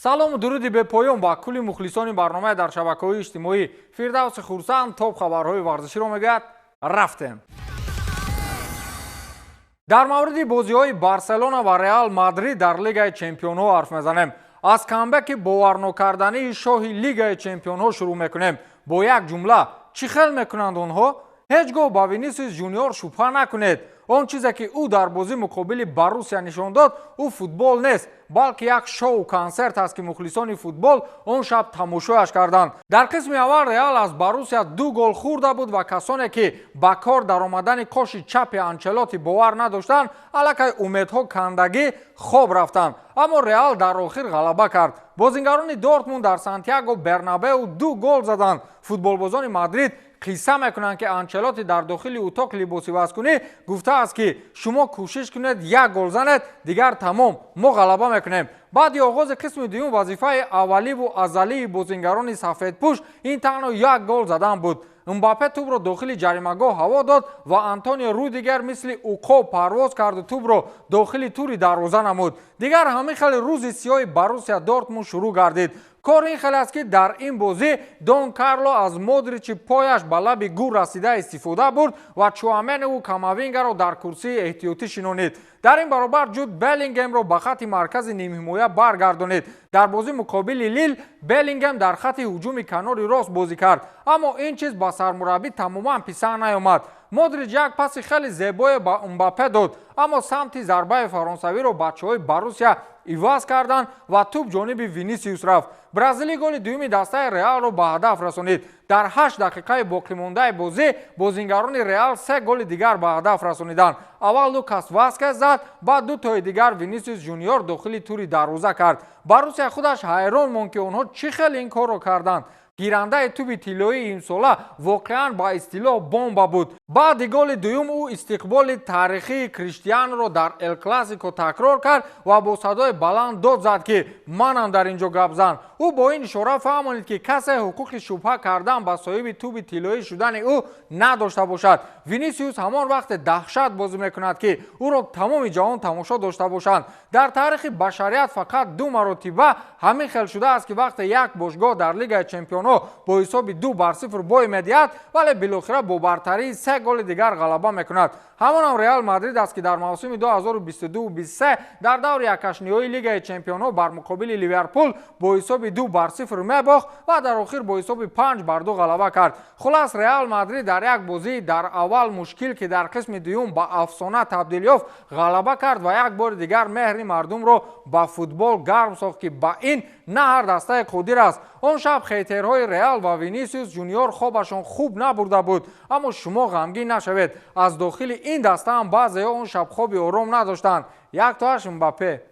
Салому дуруди бепоён ба кулли мухлисони барномаи дар шабакаҳои иҷтимоӣ. Фирдавси Хурсанд топ хабарҳои варзиширо мегӯяд. Рафтем. Дар мавриди бозиҳои Барселона ва Реал Мадрид дар Лигаи чемпионҳо ҳарф мезанем. Аз камбеки боварнокардании шоҳи Лигаи чемпионҳо шурӯъ мекунем. Бо як ҷумла, чӣ хел мекунанд онҳо? Ҳеҷ гоҳ ба Винисиус Жуниор шубҳа накунед. Он чизе, ки ӯ дар бозӣ муқобили Боруссия нишон дод, ӯ футбол нест, балки як шоу консерт аст, ки мухлисони футбол он шаб тамошояш карданд. Дар қисми аввал Реал аз Боруссия ду гол хӯрда буд ва касоне, ки ба кор даромадани қоши чапи Анчелоти бовар надоштанд, аллакай умедҳо кандагӣ хоб рафтанд. Аммо Реал дар охир ғалаба кард. Бозингарони Дортмунд дар Сантьяго Бернабеу ду гол заданд. Футболбозони Мадрид қисса мекунанд, ки Анчелоти дар дохили утоқ либосивазкунӣ гуфтааст, ки шумо кӯшиш кунед, як гол занед, дигар тамом, мо ғалаба мекунем. Баъди оғози қисми дуюм вазифаи авваливу азалии бозингарони сафедпӯш ин танҳо як гол задан буд. Мбаппе тӯбро дохили ҷаримагоҳ ҳаво дод ва Антонио Рудигер мисли уқоб парвоз карду тӯбро дохили тури дарвоза намуд. Дигар ҳамин хеле рӯзи сиёҳи Боруссия Дортмунд шурӯъ гардид. Кор ин хеле аст, ки дар ин бозӣ Дон Карло аз Модричи пояш ба лаби гур расида истифода бурд ва Чуамениву Камавингаро дар курсии эҳтиётӣ шинонид. Дар ин баробар Ҷуд Беллингемро ба хатти маркази нимҳимоя баргардонид. Дар бозӣ муқобили Лил Беллингем дар хатти ҳуҷуми канори рост бозӣ кард, аммо ин чиз ба сармураббӣ тамоман писанд наёмад. Модрич як паси хеле зебое ба Мбаппе дод, аммо самти зарбаи фаронсавиро бачаҳои Боруссия иваз карданд ва тӯб ҷониби Винисиус рафт. Бразилӣ голи дуюми дастаи Реалро ба ҳадаф расонид. Дар 8 дақиқаи боқимондаи бозӣ бозингарони Реал се голи дигар ба ҳадаф расониданд. Аввал Лукас Васкес зад, баъд ду тои дигар Винисиус Жуниор дохили тури дарвоза кард. Боруссия худаш ҳайрон монд, ки онҳо чӣ хел ин корро карданд. Гирандаи тӯби тиллоии имсола воқеан ба истилоҳ бомба буд. Баъди голи дуюм ӯ истиқболи таърихии Криштианро дар Эл Классико такрор кард ва бо садои баланд дод зад, ки манам дар ин ҷо гап зан. Ӯ бо ин ишора фаҳмонид, ки касе ҳуқуқи шубҳа кардан ба соҳиби тӯби тиллоӣ шудани ӯ надошта бошад. Винисиус ҳамон вақте даҳшат бозӣ мекунад, ки ӯро тамоми ҷаҳон тамошо дошта бошанд. Дар таърихи башарият фақат ду маротиба ҳамин хел шудааст, ки вақте як бошгоҳ дар Лигаи чемпионҳо бо ҳисоби 2-0 бой медиҳад, вале билохира бо бартарии се голи дигар ғалаба мекунад. Ҳамонам Реал Мадрид аст, ки дар мавсими 2022-23 дар даври якҳаштниҳоии Лигаи чемпионҳо бар муқобили Ливерпул бо ҳисоби 2-0 мебохт ва дар охир бо ҳисоби 5-2 ғалаба кард. Хулас, Реал Мадрид дар як бозии дар аввал мушкил, ки дар қисми дуюм ба афсона табдил ёфт, ғалаба кард ва як бори дигар меҳри мардумро ба футбол гарм сохт, ки ба ин на ҳар дастае қодир аст. Он шаб хейтерҳои Реал ва Винисиус Жуниор хобашон хуб набурда буд, аммо шумо ғамгин нашавед. Аз дохили ин даста ҳам баъзеҳо он шаб хоби ором надоштанд. Яктоаш Мбаппе.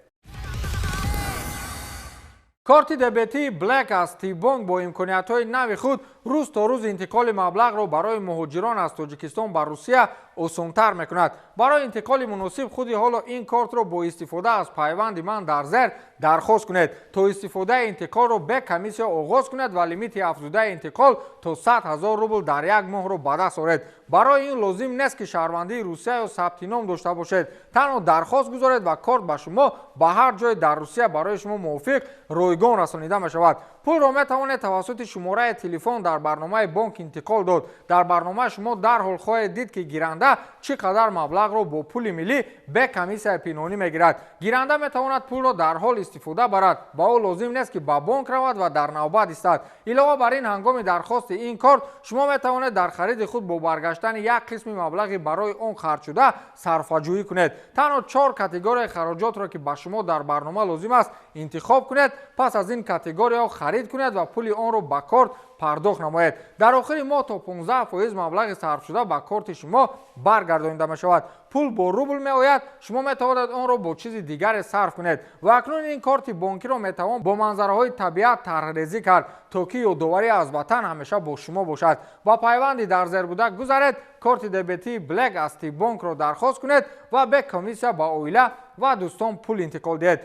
Корти дебетии Блек аз Тибонк бо имкониятҳои нави худ рӯз то рӯз интиқоли маблағро барои муҳоҷирон аз Тоҷикистон ба Русия осонтар мекунад. Барои интиқоли муносиб худи ҳоло ин кортро бо истифода аз пайванди ман дар зер дархост кунед, то истифодаи интиқолро бе комиссия оғоз кунед ва лимити афзудаи интиқол то 100 ҳазор рубл дар як моҳро ба даст оред. Барои ин лозим нест, ки шаҳрвандии Русия ё сабти ном дошта бошед. Танҳо дархост гузоред ва корт ба шумо ба ҳар ҷое дар Русия барои шумо мувофиқ ройгон расонида мешавад. Пулро метавонед тавассути шумораи телефон дар барномаи бонк интиқол дод. Дар барнома шумо дарҳол хоҳед дид, ки гиранда чӣ қадар маблағро бо пули миллӣ бе комиссияи пинҳонӣ мегирад. Гиранда метавонад пулро дарҳол истифода барад. Ба ӯ лозим нест, ки ба бонк равад ва дар навбат истад. Илова бар ин, ҳангоми дархости ин корт шумо метавонед дар хариди худ бо баргаштани як қисми маблағи барои он харҷшуда сарфаҷӯӣ кунед. Танҳо чор категорияи хароҷотро, ки ба шумо дар барнома лозим аст, интихоб кунед. Пас аз ин категорияҳо харид кунед ва пули онро ба корт пардохт намоед. Дар охири моҳ то 15% маблағи сарфшуда ба корти шумо баргардонида мешавад. Пул бо рубл меояд, шумо метавонед онро бо чизи дигаре сарф кунед. Ва акнун ин корти бонкиро метавон бо манзараҳои табиат тарҳрезӣ кард, то ки ёдоварӣ аз ватан ҳамеша бо шумо бошад. Ба пайванди дар зер буда гузаред, корти дебетии Блек аз Тибонкро дархост кунед ва бе комиссия ба оила ва дӯстон пул интиқол диҳед.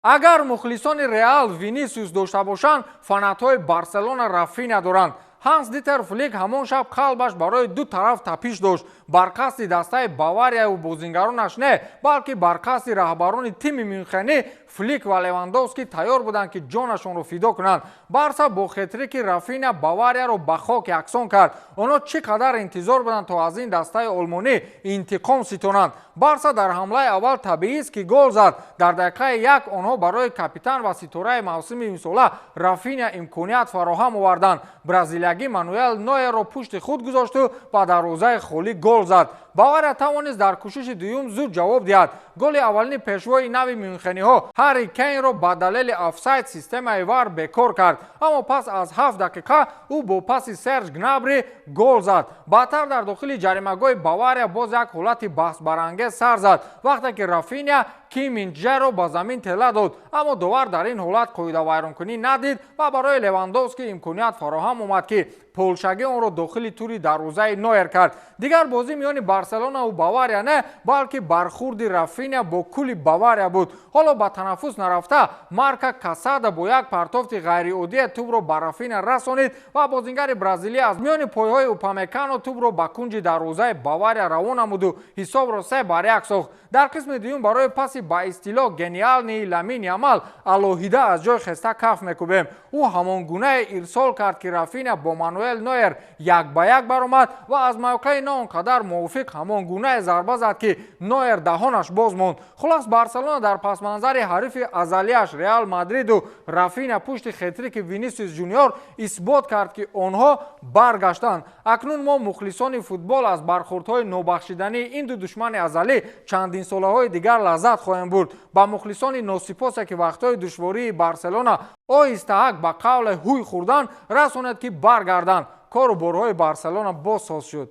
Агар мухлисони Реал Винисиус дошта бошанд, фанатҳои Барселона Рафиня доранд. Ҳанс Дитер Флик ҳамон шаб қалбаш барои ду тараф тапиш дошт. Бар қасди дастаи Баварияву бозингаронаш не, балки бар қасди раҳбарони тими Мюнхенӣ. Флик ва Левандовский тайёр буданд, ки ҷонашонро фидо кунанд. Барса бо хетрики Рафиня Баварияро ба хок яксон кард. Онҳо чӣ қадар интизор буданд, то аз ин дастаи олмонӣ интиқом ситонанд. Барса дар ҳамлаи аввал табиист, ки гол зад. Дар дақиқаи 1 онҳо барои капитан ва ситораи мавсими имсола Рафиня имконият фароҳам оварданд. Бразилиягӣ Мануэл Нойерро пушти худ гузошту ба дарвозаи холӣ гол зад. Бавария тавонист дар кӯшиши дуюм зуд ҷавоб диҳад. Голи аввалини пешвои нави мюнхениҳо Ҳарри Кейнро ба далели офсайд системаи ВАР бекор кард, аммо пас аз 7 дақиқа ӯ бо паси Серж Гнабри гол зад. Баъдтар дар дохили ҷаримагоҳи Бавария боз як ҳолати баҳсбарангез сар зад, вақте ки Рафиня Ким Минджеро ба замин тела дод, аммо довар дар ин ҳолат қоидавайронкунӣ надид ва барои Левандовский имконият фароҳам омад, ки полшагӣ онро дохили тури дарвозаи Нойер кард. Дигар бозӣ миёни Барселонаву Бавария не, балки бархурди Рафиня бо кули Бавария буд. Ҳоло ба танаффус нарафта, Марка Касада бо як партофти ғайриоддие тӯбро ба Рафиня расонид ва бозингари бразилия аз миёни пойҳои Упамекано тӯбро ба кунҷи дарвозаи Бавария равон намуду ҳисобро 3-1 сохт. Дар қисми дуюм барои паси ба истилоҳ гениальный Ламин Ямал алоҳида аз ҷой хеста каф мекӯбем. Ӯ ҳамон гунае ирсол кард, ки Рафиня бо Мануэл Нойер як ба як баромад ва аз мавқеи на он қадар мувофиқ ҳамон гунае зарба зад, ки Нойер даҳонаш боз монд. Хулас, Барселона дар пасманзари ҳарифи азалияш Реал Мадриду Рафиня пушти хетрики Винисиус Жуниор исбот кард, ки онҳо баргаштанд. Акнун мо, мухлисони футбол, аз бархурдҳои нобахшидании ин ду душмани азалӣ чандин солаҳои дигар лаззат хоҳем бурд. Ба мухлисони носипосе, ки вақтҳои душвории Барселона оҳистаҳак ба қавле ҳуй хӯрдан, расонед, ки баргарданд. Кору борҳои Барселона боз соз шуд.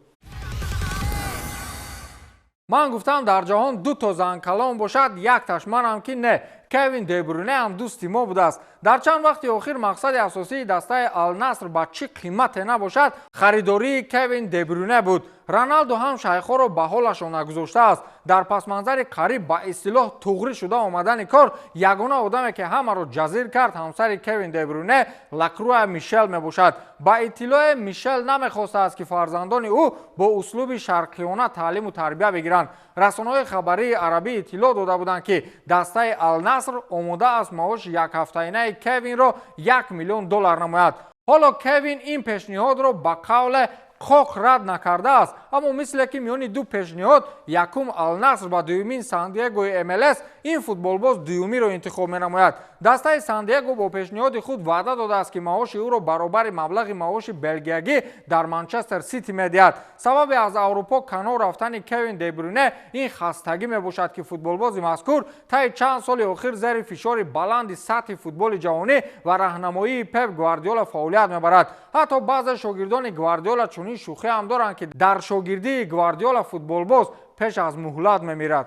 Ман гуфтам, дар ҷаҳон ду то занкалон бошад, якташ манам ки не, Кевин Дебрюне ҳам дӯсти мо будааст. Дар чанд вақти охир мақсади асосии дастаи Алнаср ба чӣ қимате набошад, харидории Кевин Дебрюне буд. Роналду ҳам шайхҳоро ба ҳолашон нагузоштааст. Дар пасманзари қариб ба истилоҳ туғрӣ шуда омадани кор, ягона одаме, ки ҳамаро ҷазир кард, ҳамсари Кевин Дебрюне Лакруа Мишел мебошад. Ба иттилоe Мишел намехостааст, ки фарзандони ӯ бо услуби шарқиёна таълиму тарбия бигиранд. Расонаҳои хабарии арабӣ иттилоъ дода буданд, ки дастаи Алнаср омода аст маоши якҳафтаинаи Кевинро 1 миллион доллар намояд. Ҳоло Кевин ин пешниҳодро ба қавле қоқ рад накардааст, аммо мисле ки миёни ду пешниҳод, якум Алнаср ва дуюмин Сандиегои МЛС, ин футболбоз дуюмиро интихоб менамояд. Дастаи Сандиего бо пешниҳоди худ ваъда додааст, ки маоши ӯро баробари маблағи маоши белгиягӣ дар Манчестер Сити медиҳад. Сабаби аз Аврупо канор рафтани Кевин Дебрюне ин хастагӣ мебошад, ки футболбози мазкур таи чанд соли охир зери фишори баланди сатҳи футболи ҷаҳонӣ ва раҳнамоии Пеп Гвардиола фаъолият мебарад. Ҳатто баъзе шогирдони Гвардиола чунин шӯхӣ ҳам доранд, ки дар шогирдии Гвардиола футболбоз пеш аз муҳлат мемирад.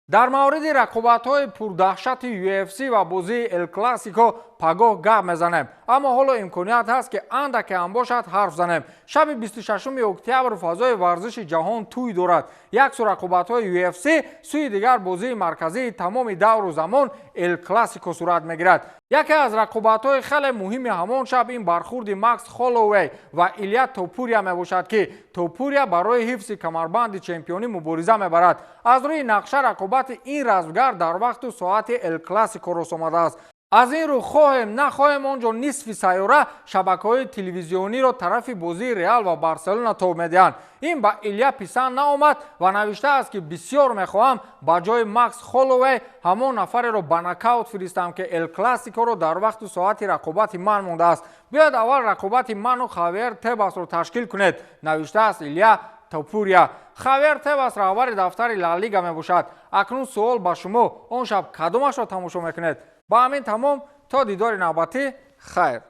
Дар мавриди рақобатҳои пурдаҳшати UFC ва бозии Эл Классико пагоҳ гап мезанем, аммо ҳоло имконият ҳаст, ки андаке ҳам бошад, ҳарф занем. Шаби 26 октябр фазои варзиши ҷаҳон тӯй дорад. Як су рақобатҳои UFC, сӯи дигар бозии марказии тамоми давру замон Эл Классико сурат мегирад. Яке аз рақобатҳои хеле муҳими ҳамон шаб ин бархурди Макс Холлоуэй ва Илия Топурия мебошад, ки Топурия барои ҳифзи камарбанди чемпионӣ мубориза мебарад. Аз рӯи нақша рақобати ин размгар дар вақту соати Эл Классико рос омадааст. Аз ин рӯ, хоҳем нахоҳем, он ҷо нисфи сайёра шабакаҳои телевизиониро тарафи бозии Реал ва Барселона тоб медиҳанд. Ин ба Илия писанд наомад ва навиштааст, ки бисёр мехоҳам ба ҷои Макс Холлоуэй ҳамон нафареро ба нокаут фиристам, ки Эл Классикоро дар вақту соати рақобати ман мондааст. Биёед, аввал рақобати ману Хавьер Тебасро ташкил кунед, навиштааст Илия Топурия. Хавьер Тебас раҳбари дафтари Ла Лига мебошад. Акнун суол ба шумо: он шаб кадомашро тамошо мекунед? Ба ҳамин тамом, то дидори навбатӣ, хайр.